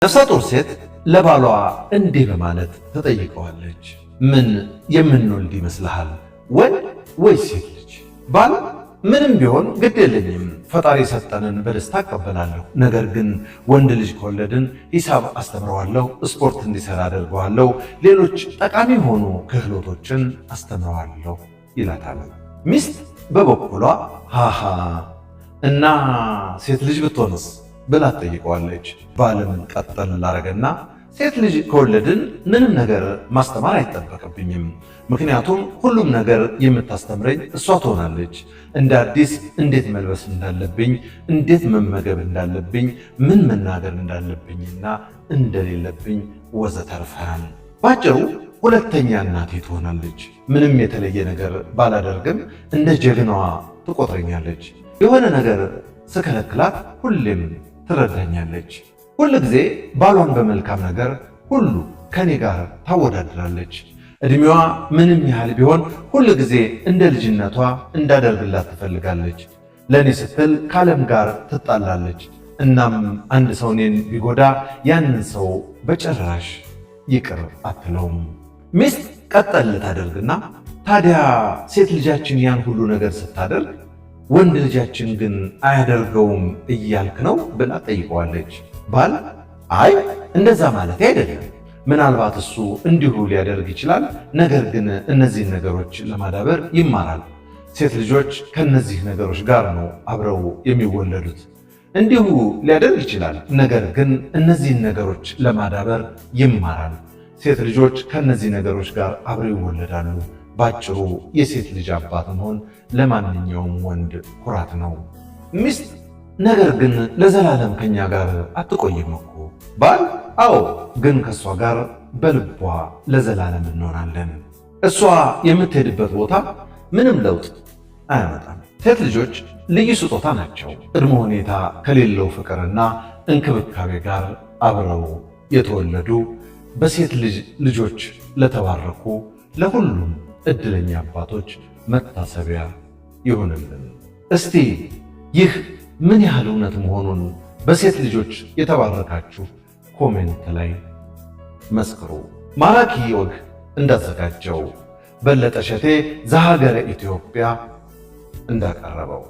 ነፍሰ ጡር ሴት ለባሏ እንዲህ በማለት ትጠይቀዋለች። ምን የምንወልድ ይመስልሃል? ወንድ ወይስ ሴት ልጅ? ባል ምንም ቢሆን ግድ የለኝም፣ ፈጣሪ የሰጠንን በደስታ እቀበላለሁ። ነገር ግን ወንድ ልጅ ከወለድን ሂሳብ አስተምረዋለሁ፣ ስፖርት እንዲሰራ አደርገዋለሁ፣ ሌሎች ጠቃሚ የሆኑ ክህሎቶችን አስተምረዋለሁ ይላታል። ሚስት በበኩሏ ሃሃ እና ሴት ልጅ ብትሆንስ ብላ ትጠይቀዋለች። ባልም ቀጠል ላረገና ሴት ልጅ ከወለድን ምንም ነገር ማስተማር አይጠበቅብኝም፣ ምክንያቱም ሁሉም ነገር የምታስተምረኝ እሷ ትሆናለች። እንደ አዲስ እንዴት መልበስ እንዳለብኝ፣ እንዴት መመገብ እንዳለብኝ፣ ምን መናገር እንዳለብኝና እንደሌለብኝ ወዘተርፈ። ባጭሩ ሁለተኛ እናቴ ትሆናለች። ምንም የተለየ ነገር ባላደርግም እንደ ጀግናዋ ትቆጥረኛለች። የሆነ ነገር ስከለክላት ሁሌም ትረዳኛለች። ሁል ጊዜ ባሏን በመልካም ነገር ሁሉ ከኔ ጋር ታወዳድራለች። እድሜዋ ምንም ያህል ቢሆን ሁል ጊዜ እንደ ልጅነቷ እንዳደርግላት ትፈልጋለች። ለእኔ ስትል ከዓለም ጋር ትጣላለች። እናም አንድ ሰው እኔን ቢጎዳ ያንን ሰው በጭራሽ ይቅር አትለውም። ሚስት ቀጠል ታደርግና ታዲያ ሴት ልጃችን ያን ሁሉ ነገር ስታደርግ ወንድ ልጃችን ግን አያደርገውም እያልክ ነው ብላ ጠይቀዋለች። ባል አይ እንደዛ ማለት አይደለም፣ ምናልባት እሱ እንዲሁ ሊያደርግ ይችላል። ነገር ግን እነዚህን ነገሮች ለማዳበር ይማራል። ሴት ልጆች ከነዚህ ነገሮች ጋር ነው አብረው የሚወለዱት። እንዲሁ ሊያደርግ ይችላል። ነገር ግን እነዚህን ነገሮች ለማዳበር ይማራል። ሴት ልጆች ከነዚህ ነገሮች ጋር አብረው ይወለዳሉ። ባጭሩ የሴት ልጅ አባት መሆን ለማንኛውም ወንድ ኩራት ነው። ሚስት ነገር ግን ለዘላለም ከኛ ጋር አትቆይም እኮ። ባል አዎ፣ ግን ከእሷ ጋር በልቧ ለዘላለም እንሆናለን። እሷ የምትሄድበት ቦታ ምንም ለውጥ አያመጣም። ሴት ልጆች ልዩ ስጦታ ናቸው። ቅድመ ሁኔታ ከሌለው ፍቅርና እንክብካቤ ጋር አብረው የተወለዱ በሴት ልጅ ልጆች ለተባረኩ ለሁሉም እድለኛ አባቶች መታሰቢያ ይሁንልን። እስቲ ይህ ምን ያህል እውነት መሆኑን በሴት ልጆች የተባረካችሁ comment ላይ መስክሩ። ማራኪ ወግ እንዳዘጋጀው፣ በለጠ ሸቴ ዘሀገረ ኢትዮጵያ እንዳቀረበው።